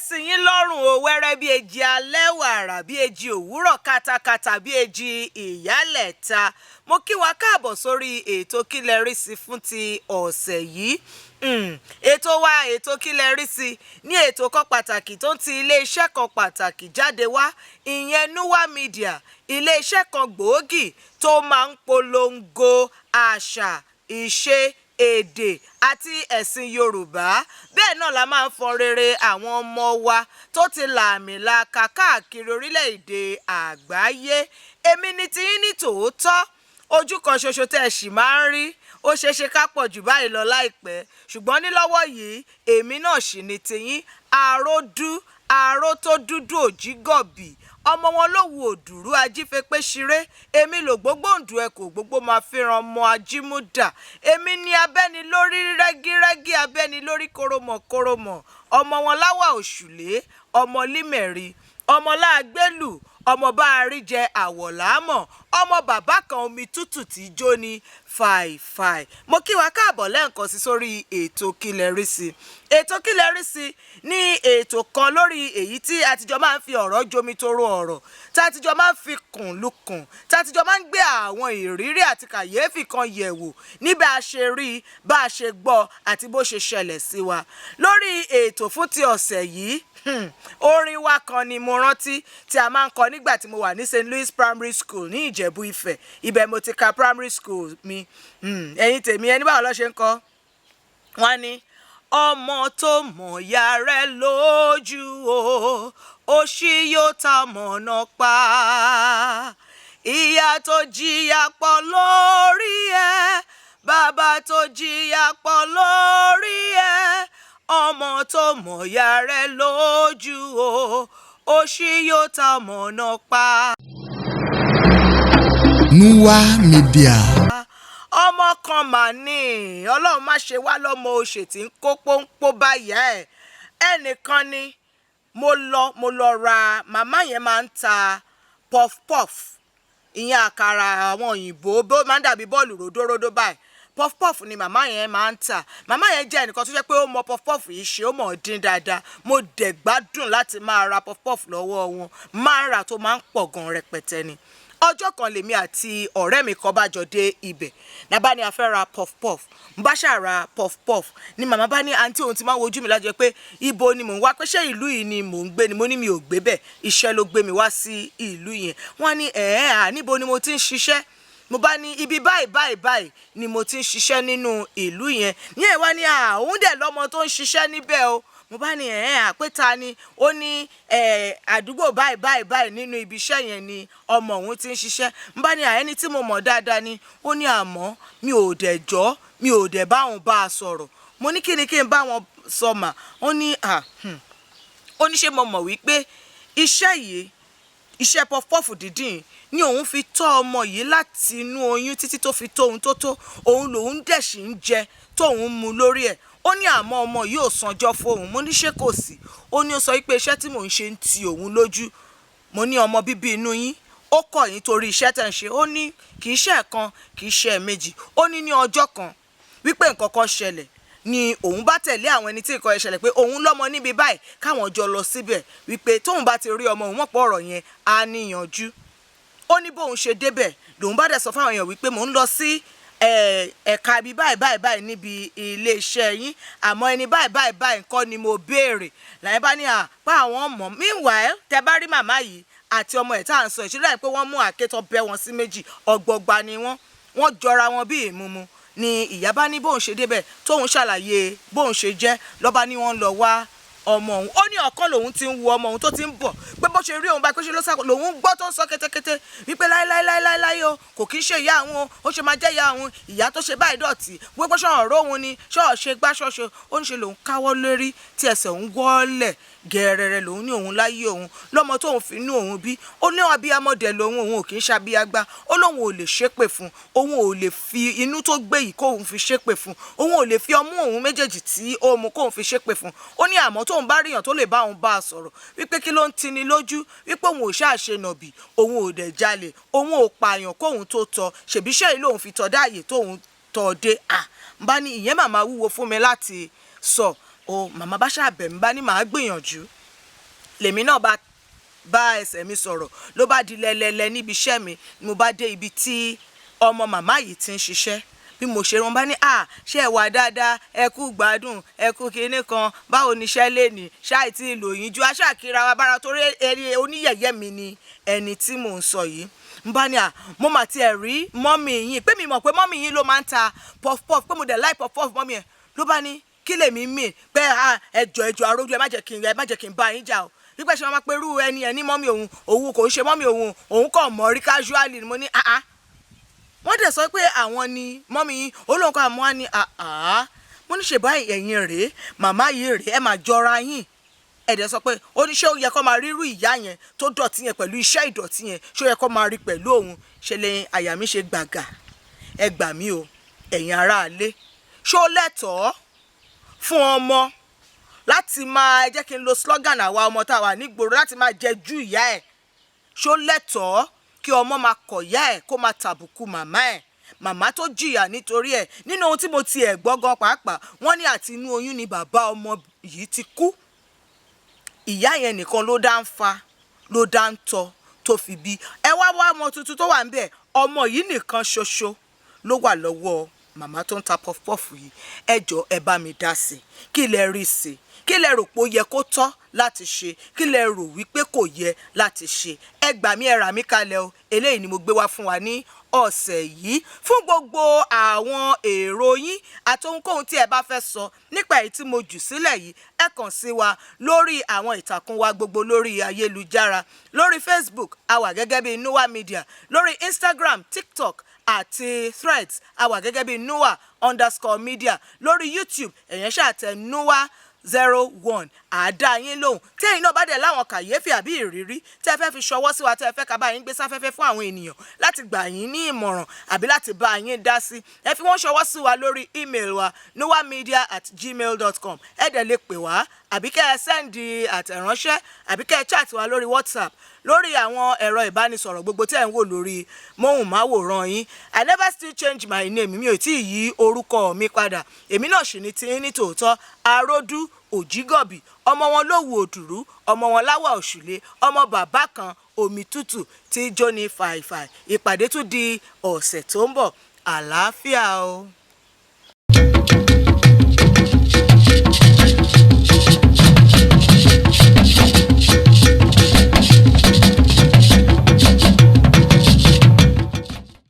sí yín lọ́rùn o. Wẹ́rẹ́ bí èjì alẹ́, wàrà bí èjì òwúrọ̀, katakata bí èjì ìyálẹ̀ta. Mo kí wa káàbọ̀ sórí ètò Kílẹ̀ Rí Sí fún ti ọ̀sẹ̀ yìí. Ètò wa, ètò Kílẹ̀ Rí Sí, ní ètò kan pàtàkì tó ń ti iléeṣẹ́ kan pàtàkì jáde wá, ìyẹn Nuwa Media, iléeṣẹ́ kan gbòógì tó máa ń polongo àṣà, ìṣe, èdè àti ẹ̀sìn Yorùbá. Bẹ́ẹ̀ náà la máa ń fọn rere àwọn ọmọ wa tó ti lààmìlaaka káàkiri orílẹ̀-èdè àgbáyé. Èmi ni tiyín ní tòótọ́, ojú kan ṣoṣo tẹ́ ẹ sì máa ń rí. Ó ṣeé ṣe ká pọ̀ jù báyìí lọ láìpẹ́, ṣùgbọ́n ní lọ́wọ́ yìí, èmi náà sì ni tiyín, àròdú àrò tó dúdú òjígọ̀bì, ọmọ wọn lówù òdùrú ajífẹ́pẹ́ ṣeré. Èmi lò gbógbóǹdù ẹ kò gbogbo máa fìràn ọmọ ajímúdà. Èmi ni abẹ́ni lórí rẹ́gírẹ́gí, abẹ́ni lórí koromọ̀ koromọ̀, ọmọ wọn láwà òṣùlé, ọmọ límẹ̀rí, ọmọ láàgbélù, ọmọ bá a rí jẹ àwọ̀lámọ̀, ọmọ bàbá kan omi tútù tí jó ní fàìfàì. Mo kí wa káàbọ̀ lẹ́ǹkan sí sórí ètò Kílẹ̀ Rí Sí. Ètò Kílẹ̀ Rí Sí ní ètò kan lórí èyí tí àtijọ́ máa ń fi ọ̀rọ̀ jomitoro ọ̀rọ̀, tí àtijọ́ máa ń fi kùn lukùn, tí àtijọ́ máa ń gbé àwọn ìrírí àti kàyéfì kan yẹ̀wò ní bá a ṣe rí, bá a ṣe gbọ́ àti bó ṣe ṣẹlẹ̀ sí wa. Lórí ètò fún ti ọ̀sẹ̀ yìí, orin wa kan ni mo rántí tí a máa ń kọ nígbà tí mo wà ní St. Louis Primary School ní Ìjẹ̀bú Ifẹ̀. Ibẹ̀ mo ti ka primary school mi. Ẹ̀yin tèmi, ẹni báwo ló ṣe ń kọ? Wọ́n ní ọmọ tó mọ̀ ya rẹ̀ lójú o, òṣì yóò ta mọ̀nà pa. Ìyá tó jìyà pọ̀ lórí ẹ̀, bàbá tó jìyà pọ̀ lórí ẹ̀, ọmọ tó mọ̀ ya rẹ̀ lójú o, òṣì yóò ta mọ̀nà pa. Nuwa Media. Ọmọ kan mà ní Ọlọ́run má ṣe wá lọ́mọ oṣè tí ń kó pọ́npọ́ báyà ẹ̀. Ẹnìkan ni mo lọ ra. Màmá yẹn máa ń ta puff puff, ìyẹn àkàrà àwọn òyìnbó bó máa ń dàbí bọ́ọ̀lù ròdóródó báyìí. Puff puff ni màmá yẹn máa ń tà. Màmá yẹn jẹ́ ẹnìkan tó jẹ́ pé ó mọ puff puff yìí ṣe, ó mọ̀ ọ́ dín dáadáa. Mo dẹ̀ gbádùn láti máa ra puff puff lọ́wọ́ wọn. Máa ń rà tó máa ń pọ̀ gan rẹpẹtẹ ni. Ọjọ́ kan, lèmi àti ọ̀rẹ́ mi kan bá jọ dé ibẹ̀ nàbá ni a fẹ́ ra puff puff. N bá ṣáà ra puff puff ni màmá bá ní àǹtí òun ti máa ń wojú mi lájọ pé ibo ni mò ń wá, pé ṣé ìlú yìí ni mò ń gbé ni. Mo ní mi ò gbé bẹ́ẹ̀, iṣẹ́ ló gbé mi wá sí ìlú yẹn. Wọ́n ní ẹ̀ẹ́ à, níbo ni mo ti ń ṣiṣẹ́? Mo bá ní ibi báyìí báyìí báyìí ni mo ti ń ṣiṣẹ́ nínú ìlú yẹn. Ní ẹ̀ wá ní à, òun dẹ̀ lọ́mọ tó ń ṣiṣẹ́ níbẹ̀ o. Mo bá ní ẹ̀ẹ́ àpẹta ni. Ó ní àdúgbò báyìí báyìí báyìí nínú ibi iṣẹ́ yẹn ni ọmọ òun ti ń ṣiṣẹ́. Mo bá ní àyẹ́ni tí mo mọ̀ dáadáa ni. Ó ní àmọ́ mi ò dẹ̀ jọ́, mi ò dẹ̀ bá òun bá a sọ̀rọ̀. Mo ní kí ni kí n bá wọn sọ mà? Ó ní à, ó ní ṣé mo mọ̀ wípé iṣẹ́ yìí, iṣẹ́ puff-puff dídìn ni òun fi tọ́ ọmọ yìí láti inú oyún títí tó fi tó ohun tó tó òun, lòun dẹ̀ sì ń jẹ tóun mu lórí ẹ̀. Ó ní àmọ́ ọmọ yìí ò sanjọ́ fóun. Mo ní ṣé kò sí? Ó ní ó sọ wípé iṣẹ́ tí mò ń ṣe ń ti òun lójú. Mo ní ọmọ bíbí inú yín ó kọ̀ yín torí iṣẹ́ tẹ̀ ń ṣe? Ó ní kì í ṣe ẹ̀kan, kì í ṣe ẹ̀ẹ̀mejì. Ó ní ní ọjọ́ kan wípé nǹkan kan ṣẹlẹ̀ ni òun bá tẹ̀lé àwọn ẹni tí nǹkan yẹn ṣẹlẹ̀ pé òun lọ́mọ níbi báyìí, káwọn jọ lọ síbẹ̀, wípé tóun bá ti rí ọmọ òun, mọ̀pọ̀ ọ̀rọ̀ yẹn á níyanjú. Ó ní bóun ṣe débẹ̀ lòun bá dẹ̀ sọ fáwọn èèyàn wípé mò ń lọ sí ẹ̀ka ibi báyìí báyìí báyìí níbi iléeṣẹ́ yín, àmọ́ ẹni báyìí báyìí báyìí nǹkan ni mo béèrè. Làyẹn bá ní à pa àwọn mọ̀. Meanwhile, tẹ bá rí màmá yìí àti ọmọ ẹ̀ tá à ń sọ ìṣẹ́lẹ̀ pé wọ́n mú àkétọ́ bẹ́ wọn sí méjì, ọgbọgba ni wọ́n, wọ́n jọra wọn bí ìmumu ni. Ìyá bá ní bóun ṣe débẹ̀, tóun ṣàlàyé bóun ṣe jẹ́, lọ́ba ní wọ́n lọ wá ọmọ òun. Ó ní ọ̀kan lòun ti ń wo ọmọ òun tó ti ń bọ̀, pé bó ṣe rí òun báyìí, pé ṣe ló sá. Lòun gbọ́ tó ń sọ kétékété wípé láéláéláéláé o, kò kí ń ṣe ìyá àwọn o, ó ṣe máa jẹ́ ìyá àwọn, ìyá tó ṣe báyìí dọ̀tí, wípé ṣọ̀rọ̀ róhun ni ṣọ́ọ̀ ṣe gbá ṣọ́ọ̀ṣe. Ó ní ṣe lòun káwọ́ lórí tí ẹsẹ̀ òun wọ́ọ̀lẹ̀ gẹ̀rẹ̀rẹ̀. Lòun ní òun láyé òun lọ́mọ tóun fi inú òun bí. Ó ní abiyamọdẹ lòun, òun ò kì í ṣàbíyagbá. Ó lóun ò lè ṣépè fún, òun ò lè fi inú tó gbé yìí kóun fi ṣépè fún, òun ò lè fi ọmú òun méjèèjì tí ó mu kóun fi ṣépè fún. Ó ní àmọ́ tóun bá ríyàn tó lè bá òun bá a sọ̀rọ̀ wípé kí ló ń tini lójú, wípé òun ò ṣàṣe nàbì, òun ò dẹ̀ jalè, òun ò pààyàn kóun tó tọ́, ṣèbíṣẹ́ yìí lòun fi tọ́ dáàyè tóun tọ́ dé. À ń bá ní ìyẹn màmá wúwo fún mi láti sọ o. Màmá bá ṣàbẹ̀ mi, bá ní màá gbìyànjú. Lèmi náà bá bá ẹsẹ̀ mi sọ̀rọ̀, ló bá di lẹ́lẹ́lẹ́ níbi iṣẹ́ mi. Mo bá dé ibi tí ọmọ màmá yìí ti ń ṣiṣẹ́. Bí mo ṣe wọn bá ní, "À, ṣé ẹ wà dáadáa? Ẹ kú gbádùn, ẹ kú kinní kan. Báwo ni iṣẹ́ lè ní ṣáì tí ì lò yín ju aṣáàkiri wa bára?" Torí ẹni oníyẹ̀yẹ́ mi ni ẹni tí mò ń sọ yìí. N bá ní, "À, mo mà tiẹ̀ rí mummy yín, pé mi mọ̀ pé mummy yín ló máa ń ta puff puff, pé mo dẹ̀ like puff puff mummy ẹ̀." Ló bá ní kí lèmi mì pé ẹjọ́, ẹjọ́ arójú, ẹ má jẹ́ kí n bá yín jà o, wípé ṣe máa pẹ̀rú ẹni ẹ̀ ní mummy òun, òun kò ń ṣe mummy òun, òun kàn mọ̀ rí casually ni. Mo ní, "Ah ah, wọ́n dẹ̀ sọ pé àwọn ni mummy yín." Olóhùn kan àmọ́ á ní, "Àá." Mo ní, "Ṣe báyìí, ẹ̀yin rèé, màmá yìí rèé, ẹ máa jọra yín." Ẹ̀dẹ̀ sọ pé ó ní ṣé ó yẹ kó máa rírú ìyá yẹn tó dọ̀tí yẹn pẹ̀lú iṣẹ́ ìdọ̀tí yẹn? Ṣé ó yẹ kó máa rí pẹ̀lú òun? Ṣe lè àyà mi ṣe gbàgà. Ẹ gbà mí o, ẹ̀yin aráalé. Ṣó lẹ́tọ̀ọ́ fún ọmọ láti máa, ẹ jẹ́ kí n lo slogan àwa ọmọ tá a wà nígboro, láti máa jẹ ju ìyá ẹ̀? Ṣó lẹ́tọ̀ọ́ kí ọmọ máa kọ̀ ìyá ẹ̀, kó máa tàbùkù màmá ẹ̀, màmá tó jìyà nítorí ẹ̀? Nínú ohun tí mo ti ẹ̀ gbọ́ gan pàápàá, wọ́n ní àti inú oyún ni bàbá ọmọ yìí ti kú. Ìyá yẹn nìkan ló dá ń fa, ló dá ń tọ́ tó fi bí. Ẹ wá wá ọmọ tuntun tó wà ń bẹ̀, ọmọ yìí nìkan ṣoṣo ló wà lọ́wọ́ màmá tó ń ta puff puff yìí. Ẹ jọ, ẹ bá mi dá sí i. Kí lẹ rí sí i? Kí lẹ rò pé ó yẹ kó tọ́ láti ṣe? Kí lẹ rò wípé kò yẹ láti ṣe? Ẹ gbà mí, ẹ rà mí kalẹ̀ o. Eléyìí ni mo gbé wá fún wa ní ọ̀sẹ̀ yìí. Fún gbogbo àwọn èrò yín àti ohunkóhun tí ẹ bá fẹ́ sọ nípa èyí tí mo jù sílẹ̀ yìí, ẹ kàn sí wa lórí àwọn ìtàkùn wa gbogbo lórí ayélujára. Lórí Facebook, a wà gẹ́gẹ́ bí Noah Media. Lórí Instagram, TikTok àti Threads, a wà gẹ́gẹ́ bí Noah_media. Lórí YouTube, ẹ̀yẹn ṣáà tẹ Noah 01, àádá yín lóhùn. Tí ẹ̀yin náà bá dẹ̀ láwọn kàyéfì àbí ìrírí tẹ́ ẹ fẹ́ fi ṣọwọ́ sí wa, tẹ́ ẹ fẹ́ ká bá yín gbé sáfẹ́fẹ́ fún àwọn ènìyàn láti gbà yín ní ìmọ̀ràn àbí láti bá yín dá sí, ẹ fi wọ́n ṣọwọ́ sí wa lórí email wa, noahmedia@gmail.com. Ẹ dẹ̀ lè pè wá, àbí kẹ́ ẹ send àtẹ̀ránṣẹ́, àbí kẹ́ ẹ chat wa lórí WhatsApp lórí àwọn ẹ̀rọ ìbánisọ̀rọ̀ gbogbo tí ẹ̀ ń wò lórí móhùnmáwòrán yín. I never still change my name. Mi ò tí ì yí orúkọ mi padà. Èmi náà sì ní tí ní tòótọ́, Aródú Òjígọ̀bì, ọmọ wọn lówù òdùrú, ọmọ wọn láwà òṣùlé, ọmọ bàbá kan omi tútù tí jóni fàìfàì. Ìpàdé tún di ọ̀sẹ̀ tó ń bọ̀. Àlàáfíà o.